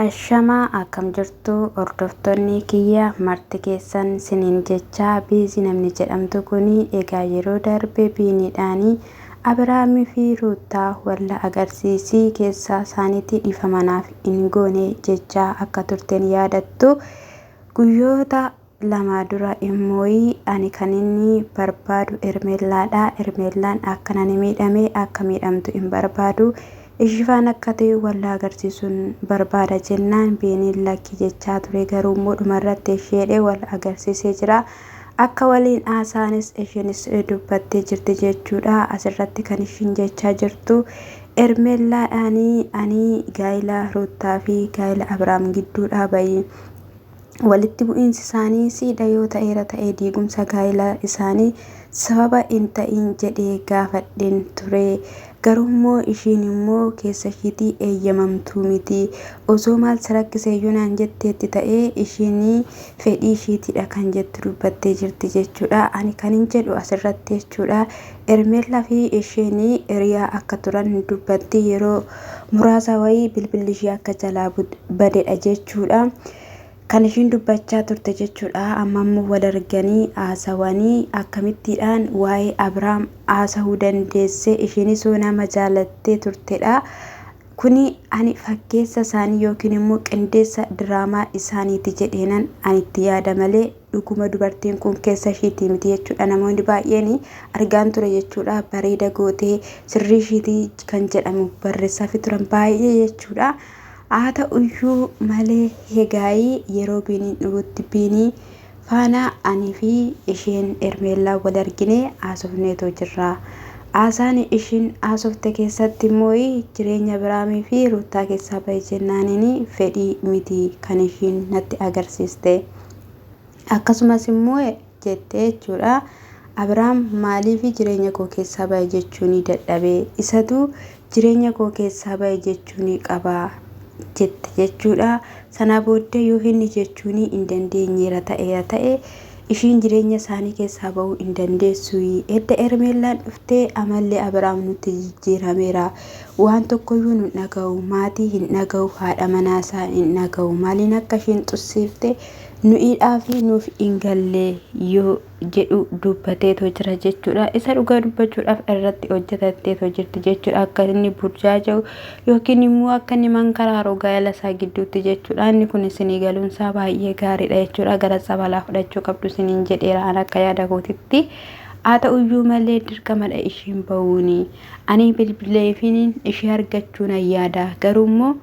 Ashamaa akkam jirtu hordoftoonni kiyya marti keessan siniin jechaa Biizii namni jedhamtu kuni egaa yeroo darbe biiniidhaanii Abiraamii fi Ruuttaa walla agarsiisii keessaa isaaniitti dhiifamanaaf hin goone jechaa akka turteen yaadattu. Guyyoota 2 dura immooyi ani kan inni barbaadu Hermeellaadha. Hermeellaan akkan ani miidhame akka miidhamtu hin barbaadu. Ishii faana akka ta'e wal agarsiisuun barbaada jennaan Beeniin lakki jechaa ture. Garuu immoo dhumarratti isheedhe wal agarsiisee jira. Akka waliin haasa'anis isheenis dubbattee jirti jechuudha. Asirratti kan ishiin jechaa jirtu Hermeellaadhaani ani gaa'ila Ruuttaa fi gaa'ila Abiraam gidduudhaa bahi. Walitti bu'iinsi isaanii siidha yoo ta'eera ta'e diigumsa gaa'ela isaanii sababa hin ta'iin jedhee gaafadheen ture. Garuummoo ishiin immoo keessa ishiitii eeyyamamtuu miti. Osoo maal si rakkiseeyyuu naan jetteetti ta'ee ishiin fedhii ishiitiidha kan jettu dubbattee jirti jechuudha. Ani kanin jedhu asirratti jechuudha. Hermeellaa fi isheen hiriyaa akka turan dubbatti yeroo muraasa wayii bilbilli ishee akka jalaa badedha jechuudha. Kan ishiin dubbachaa turte jechuudha. Amma immoo wal arganii haasawanii akkamittiidhaan waa'ee Abiraam haasahuu dandeesse ishiinis nama jaalattee turtedha. Kuni ani fakkeessa isaanii yookiin immoo qindeessa diraamaa isaaniiti jedheenan ani itti yaada malee dhuguma dubartiin kun keessa ishiitii miti jechuudha. Namoonni baay'een argaan ture jechuudha. Bareeda gootee sirrii ishiitii kan jedhamu barreessaafi turan baay'ee jechuudha. Haa ta'uyyuu malee Hegaayii yeroo Biiniin dhufutti Biinii faana anii fi isheen Hermeellaa wal arginee haasofneetoo jirra. Haasaan ishiin haasofte keessatti immoo jireenya Abiraamii fi Ruuttaa keessaa bahi jennaaniin fedhii miti kan ishiin natti agarsiiste. Akkasumas immoo jette jechuudha. Abiraam maaliif jireenya koo keessaa bahe jechuunii dadhabe? Isatu jireenya koo keessaa bahe jechuunii qaba jette jechuudha. Sana booddee yoo inni jechuunii hin dandeenyeera ta'eera ta'e ishiin jireenya isaanii keessaa bahuu hin dandeessu. Edda Hermeellaan dhuftee amalli Abiraam nutti jijjiirameera. Waan tokkoyyuu nu dhaga'u, maatii hin dhaga'u, haadha manaasaa hin dhaga'u. Maaliin akka ishiin xussiifte nu'iidhaafi nuuf hin galle yoo jedhu dubbateetoo jira jechuudha. Isa dhugaa dubbachuudhaaf irratti hojjetatteetoo jirti jechuudha. Akka inni burjaaja'u yookiin immoo akka inni mankaraaru gaa'ela isaa gidduutti jechuudha. Inni kun isinii galuunsaa baay'ee gaariidha jechuudha. Gara tsabalaa fudhachuu qabdu isiniin jedheera an akka yaada kootitti. Haa ta'uyyuu malee dirqamadha ishiin ba'uuni. Ani bilbileefiin ishee argachuu nan yaada. Garuu immoo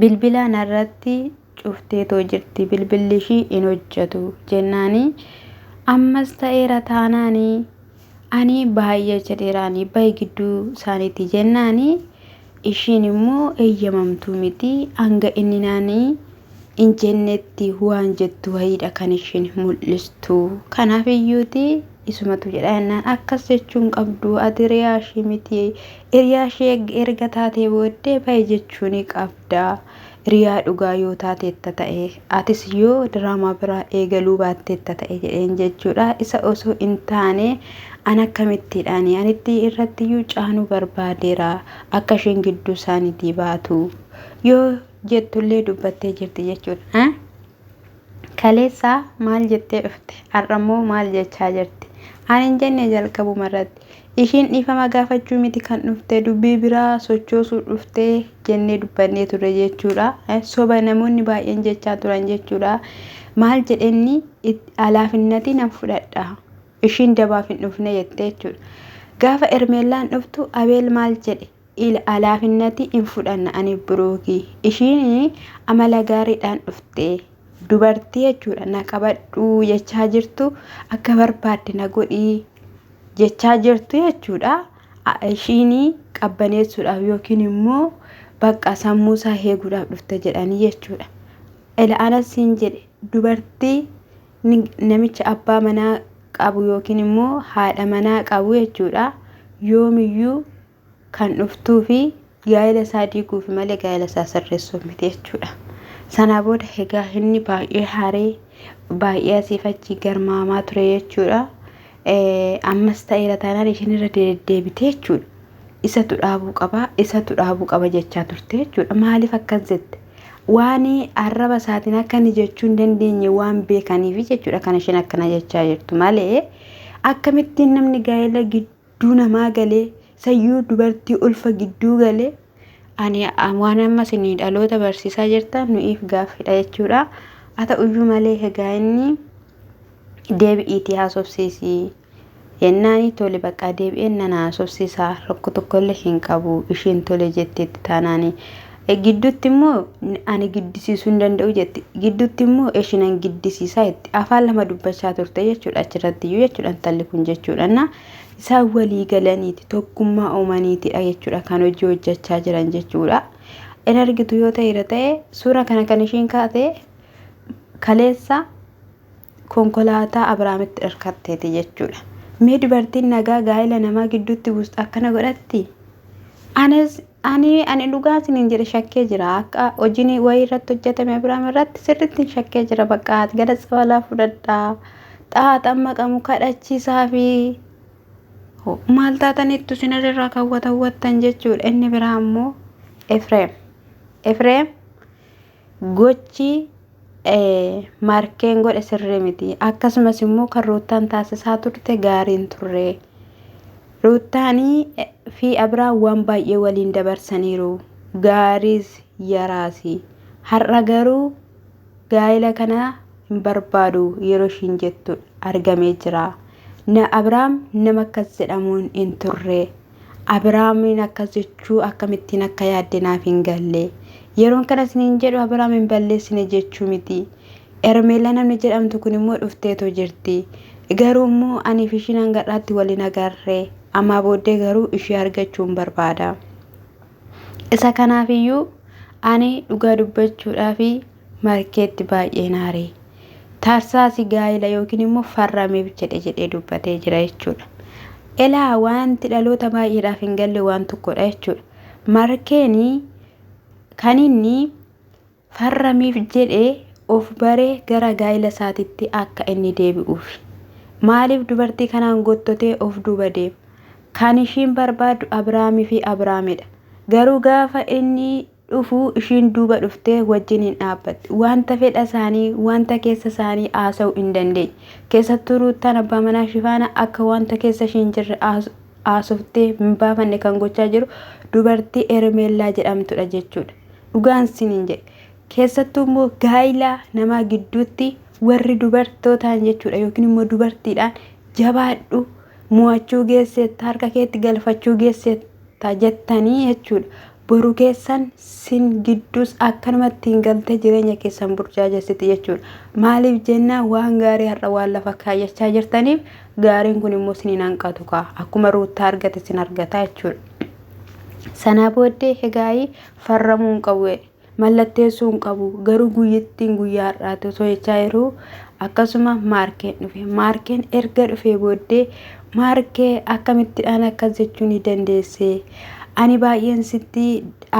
bilbila narratti cufteetoo jirti bilbilli ishii hin hojjetu jennaani ammas ta'eera taanaani ani baay'ee jedheeraani bahi gidduu isaaniiti jennaani ishiin immoo eeyyamamtuu miti hanga inni naanii hin jennetti waan jettu wayiidha kan ishiin mul'istu kanaaf iyyuuti isumatu jedha jennaan akkas jechuun qabdu ati hiriyaa ishii miti hiriyaa ishee erga taatee booddee bahi jechuu ni qabda hiriyaa dhugaa yoo taateetta ta'e atis yoo diraamaa biraa eegaluu baatteetta ta'e jedheen jechuudha isa osoo hin taane an akkamittiidhaan anitti irrattiyyuu caanuu barbaadeera akka isheen gidduu isaaniitii baatu yoo jettullee dubbattee jirti jechuudha. Kaleessa maal jettee dhufte? Har'ammoo maal jechaa jirti? Ani hin jenne jalqabuma irratti. Ishiin dhiifama gaafachuu miti kan dhufte dubbii biraa sochoosuu dhufte jennee dubbannee turre jechuudha. Soba namoonni baay'een jechaa turan jechuudha. Maal jedhenni alaafinnati nan fudhadha. Ishiin dabaaf hin dhufne jette jechuudha. Gaafa Ermeellaan dhuftu Abeel maal jedhe? Il alaafinnati in fudhanna ani buruuki ishiin amala gaariidhaan dhufte dubartii jechuudha na qabadhuu jechaa jirtu akka barbaadde na godhii jechaa jirtu jechuudha ishiin qabbaneessuudhaaf yookiin immoo bakka sammuu isaa eeguudhaaf dhufte jedhanii jechuudha. Ila anas siin jedhe dubartii namicha abbaa manaa qabu yookiin immoo haadha manaa qabu jechuudha yoomiyyuu kan dhuftuufi gaa'ela isaa diiguufi malee gaa'ela isaa sirreessuuf miti jechuudha. Sanaa booda egaa inni baay'ee haaree baay'ee asiif achi garmaamaa ture jechuudha. Ammas ta'eera taanaan isheen irra deddeebite jechuudha. Isatu dhaabuu qaba, isatu dhaabuu qaba jechaa turte jechuudha. Maaliif akkas jette? Waan arraba isaatiin akka inni jechuu hin dandeenye waan beekaniif jechuudha kan isheen akkana jechaa jirtu malee akkamittiin namni gaa'ela gidduu namaa galee sayyuu dubartii ulfa gidduu galee ani waan amma isin dhaloota barsiisaa jirtan nu'iif gaaffiidha jechuudha. Haa ta'uyyuu malee egaa inni deebi'iitii haasofsiisi. Yennaani tole bakka deebi'een nan haasofsiisa rakkoo tokkollee hin qabu isheen tole jetteetti taanaani. Gidduutti immoo ani giddisiisuu hin danda'u jetti. Gidduutti immoo ishinan giddisiisaa jetti. Afaan lama dubbachaa turte jechuudha achirratti iyyuu jechuudha intalli kun jechuudha. Na isaan walii galaniiti tokkummaa uumaniitidha jechuudha kan hojii hojjechaa jiran jechuudha. In argitu yoo ta'eera ta'e suura kana kan ishiin kaate kaleessa konkolaataa Abiraamitti hirkatteeti jechuudha. Mee dubartiin nagaa gaa'ela namaa gidduutti buustu akkana godhatti? Anis ani dhugaa isiniin jedhe shakkee jira. Akka hojiin wayii irratti hojjetame Abiraam irratti sirriitti shakkee jira. Bakka ati gara tsabalaa fudhadhaa. Xaaxan maqamu kadhachiisaa fi maal taataniittu isin irraa kaawwatawwattan jechuudha. Inni biraa immoo Efreem. Efreem gochi Maarkeen godhe sirrii miti. Akkasumas immoo kan Ruuttaan taasisaa turte gaariin turre. Ruuttaanii fi Abiraan waan baay'ee waliin dabarsaniiru. Gaariis yaraasi. Har'a garuu gaa'ela kana hin barbaadu yeroo ishiin jettu argamee jira. Na Abiraam nama akkas jedhamuun hin turre. Abiraamiin akkas jechuu akkamittiin akka yaadde naaf hin galle. Yeroon kana isiniin jedhu Abiraam hin balleessine jechuu miti. Ermeellaa namni jedhamtu kun immoo dhufteetoo jirti. Garuu immoo anii fi ishiin hanga har'aatti wal hin agarre. Ammaa booddee garuu ishee argachuun barbaada. Isa kanaaf iyyuu ani dhugaa dubbachuudhaaf markeetti baay'ee naare. Tarsaasi gaa'ela yookiin immoo farrameef jedhe jedhee dubbatee jira jechuudha. Elaa wanti dhaloota baay'eedhaaf hin galle waan tokkodha jechuudha. Markeen kan inni farramiif jedhe of baree gara gaa'ela isaatitti akka inni deebi'uuf. Maaliif dubartii kanaan gottotee of duuba deema? Kan ishiin barbaaddu Abiraamii fi Abiraamidha. Garuu gaafa inni dhufu ishiin duuba dhuftee wajjin hin dhaabbatti. Wanta fedha isaanii, wanta keessa isaanii haasa'uu hin dandeenye. Keessattuu Ruuttaan abbaa manaa ishii faana akka wanta keessa ishii hin jirre haasoftee hin baafanne kan gochaa jiru dubartii Hermeellaa jedhamtudha jechuudha. Dhugaan isiniin jedhe. Keessattuu immoo gaa'ila namaa gidduutti warri dubartootaan jechuudha yookiin immoo dubartiidhaan jabaadhu mo'achuu geesseetta harka keetti galfachuu geesseetta jettanii jechuudha. Boru keessan sin gidduus akkanumatti hin galtee jireenya keessan burjaajessiti jechuudha. Maaliif jennaan waan gaarii har'a waan lafa kaayyachaa jirtaniif gaariin kun immoo sin hin hanqatu kaa akkuma Ruuttaa argate sin argata jechuudha. Sanaa booddee egaayii farramuu hin qabu jedhe. Mallatteessuu hin qabu garuu guyyittiin guyyaa har'aati osoo jechaa jiruu akkasuma maarkeen dhufe. Maarkeen erga dhufee booddee maarkee akkamittidhaan akkas jechuu ni dandeesse? Ani baay'een sitti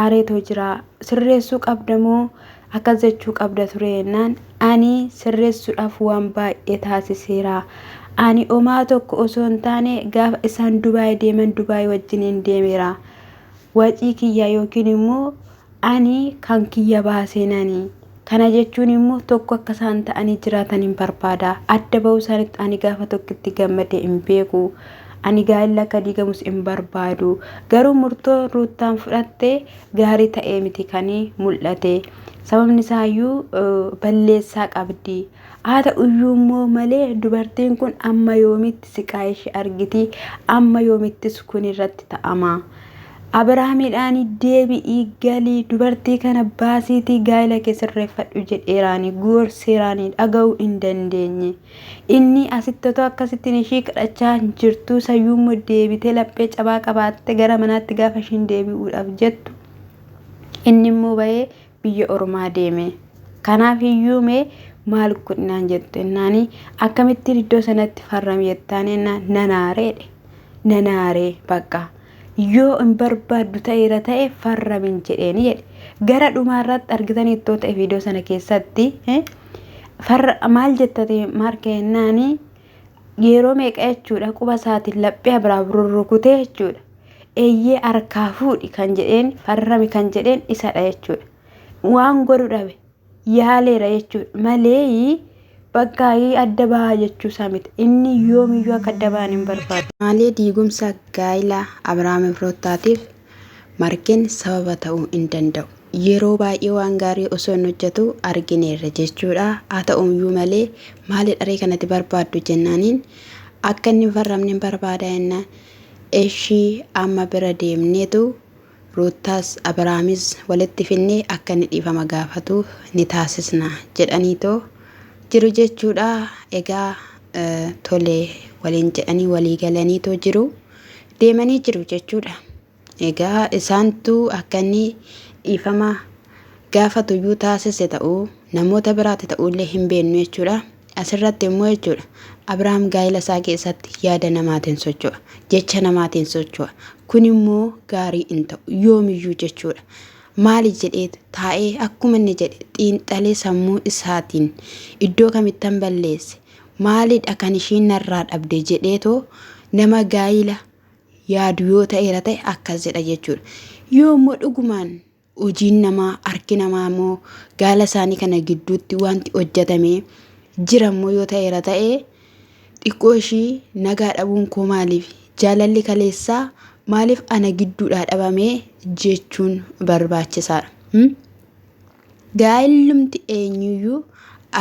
aareetoo jira. Sirreessuu qabda moo akkas jechuu qabda ture jennaan ani sirreessuudhaaf waan baay'ee taasiseera. Ani omaa tokko osoo hin taane gaafa isaan Dubaay deeman Dubaay wajjiniin deemeera. Wacii kiyya yookiin immoo ani kan kiyya baaseenani. Kana jechuun immoo tokko akka isaan ta'anii jiraatan hin barbaada. Adda ba'uu isaanitti ani gaafa tokkitti gammadee hin beeku. Ani gaa'elli akka diigamus hin barbaadu. Garuu murtoo Ruuttaan fudhatte gaarii ta'ee miti kan mul'ate. Sababni isaayyuu balleessaa qabdi. Haa ta'uyyuu immoo malee dubartiin kun amma yoomitti siqaa ishee argiti? Amma yoomittis kun irratti ta'ama? Abiraamiidhaan deebi'ii galii dubartii kana baasiitii gaa'ela kee sirreeffadhu jedheeraani gorseeraani dhaga'uu hin dandeenye. Inni asitti otoo akkasittiin ishii kadhachaa jirtuu sayyuu immoo deebitee laphee cabaa qabaatte gara manaatti gaafa ishiin deebi'uudhaaf jettu inni immoo ba'ee biyya ormaa deeme. Kanaaf iyyuu mee maal godhinaan jettu ennaani akkamittiin iddoo sanatti farrami jettaan ennaan nanaareedhe. Nanaaree bakka yoo hin barbaaddu ta'eera ta'e farramin jedheeni jedhe. Gara dhumaa irratti argitanii ittoo ta'e viidiyoo sana keessatti farra maal jettate maarkee ennaani yeroo meeqa jechuudha quba isaatiin laphee biraa rurrukutee jechuudha. Eeyyee harkaa fuudhi kan jedheen farrami kan jedheen isadha jechuudha. Waan godhu dhabe yaaleera jechuudha malee bakka adda bahaa jechuu isaa miti. Inni yoomiyyuu akka adda bahan hin barbaadu. Maalee diigumsa gaa'ila Abrahaamiif Ruuttaatiif Markeen sababa ta'uu hin danda'u. Yeroo baay'ee waan gaarii osoo hin hojjetu argineerra jechuudha. Haa ta'uyyuu malee maali dharee kanatti barbaaddu jennaaniin akka inni hin farramne hin barbaada jennaan eshii amma bira deemneetu Ruuttaas Abrahaamis walitti finnee akka inni dhiifama gaafatu ni taasisna jedhaniitoo jiru jechuudha. Egaa tole waliin jedhanii walii galaniitoo jiru deemanii jiru jechuudha. Egaa isaantu akka inni dhiifama gaafatuyyuu taasise ta'uu namoota biraatti ta'uullee hin beeknu jechuudha. Asirratti immoo jechuudha Abrahaam gaa'ela isaa keessatti yaada namaatiin socho'a, jecha namaatiin socho'a. Kun immoo gaarii hin ta'u yoomiyyuu jechuudha. Maali jedhee taa'ee akkuma inni jedhe xiinxalee sammuu isaatiin iddoo kamittan balleesse maalidha kan ishiin narraa dhabde jedheetoo nama gaa'ila yaadu yoo ta'eera ta'e akkas jedha jechuudha. Yoo immoo dhugumaan hojiin namaa harki namaa immoo gaala isaanii kana gidduutti wanti hojjetame jira immoo yoo ta'eera ta'e xiqqoo ishii nagaa dhabuun koo maaliif jaalalli kaleessaa maaliif ana gidduudhaa dhabame jechuun barbaachisaadha. Gaa'ellumti eenyuyyuu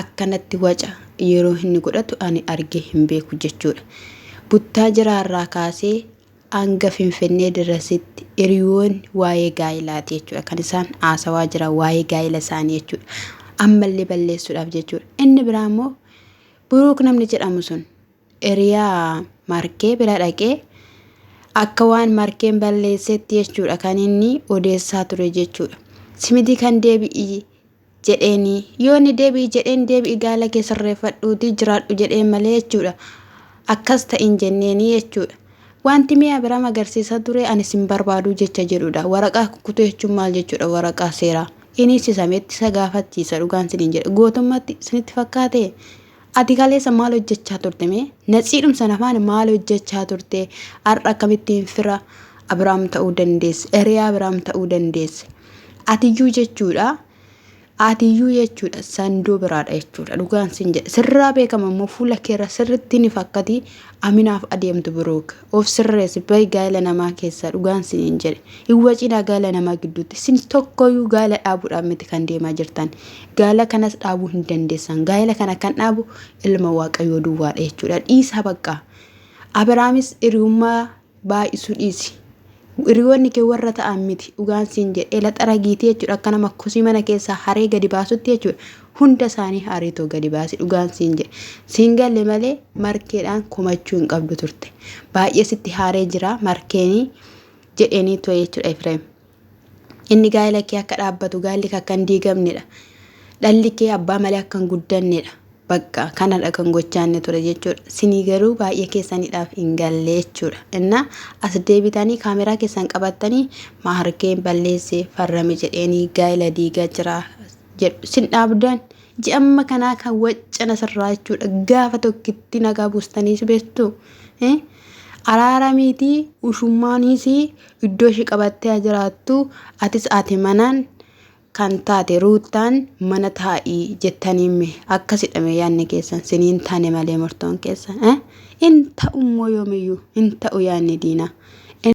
akkanatti waca yeroo inni godhatu ani argee hin beeku jechuudha. Buttaa jiraarraa kaasee hanga Finfinnee dirasitti hiriyoonni waa'ee gaa'ilaati jechuudha. Kan isaan haasawaa jiran waa'ee gaa'ila isaanii jechuudha. Ammallee balleessuudhaaf jechuudha. Inni biraa immoo Buruuk namni jedhamu sun hiriyaa Markee bira dhaqee akka waan Markeen balleessetti jechuudha kan inni odeessaa ture jechuudha. Simitii kan deebi'i jedheeni yoo inni deebi'i jedheen deebi'i gaala kee sirreeffadhuutii jiraadhu jedheen malee jechuudha. Akkas ta'in jenneeni jechuudha. Wanti mi'a biraa agarsiisa ture ani sin barbaaduu jecha jedhudha. Waraqaa kukkutuu jechuun maal jechuudha? Waraqaa seeraa. Inni sisametti isa gaafachiisa dhugaan siniin jedha. Gootummaatti isinitti fakkaatee? Ati kaleessa maal hojjechaa turte mee? Natsiidhum sana faana maal hojjechaa turte? Har'a akkamittiin fira Abiraam ta'uu dandeesse? Hiriyaa Abiraam ta'uu dandeesse? Atiyyuu jechuudha. Atiyyuu jechuudha sandoo biraadha jechuudha. Dhugaan sin jedha. Sirraa beekama immoo fuula keerra sirritti ni fakkati aminaaf adeemtu birook. Of sirreessi bahi gaa'ela namaa keessaa dhugaan siniin jedhe. Hin wacinaa gaa'ela namaa gidduutti. Sin tokkoyyuu gaa'ela dhaabuudhaan miti kan deemaa jirtan. Gaa'ela kanas dhaabuu hin dandeessan. Gaa'ela kana kan dhaabu ilma Waaqayyoo duwwaadha jechuudha. Dhiisaa bakka. Abrahaamis hiriyummaa baay'isuu dhiisi. Hiriyoonni kee warra ta'an miti dhugaan siin jedhe. Ela xaragiitii jechuudha akka nama kosii mana keessaa haree gadi baasutti jechuudha. Hunda isaanii hariitoo gadi baasi dhugaan siin jedhe. Siin galle malee markeedhaan komachuu hin qabdu turte. Baay'ee sitti haaree jira markeenii jedheenii ture jechuudha Efreem. Inni gaa'ela kee akka dhaabbatu gaa'elli kee akka hin diigamnedha. Dhalli kee abbaa malee akka hin guddannedha. Bakka kanadha kan gochaa inni ture jechuudha. Sinii garuu baay'ee keessaniidhaaf hin galle jechuudha. Inna as deebitanii kaameraa keessan qabattanii maarkeen balleesse farrame jedheenii gaa'ela diigaa jira jedhu. Sin dhaabdan ji'a amma kanaa kan waccana sirraa jechuudha. Gaafa tokkitti nagaa buustanii si beektu. Araaramiitii ushummaaniis iddoo ishii qabattee haa jiraattu atis ati manaan kan taate Ruuttaan mana taa'i jettaniin mee akkasidha mee yaadni keessan siniin taane malee murtoon keessan hin ta'u immoo yoomiyyuu hin ta'u yaadni diinaa.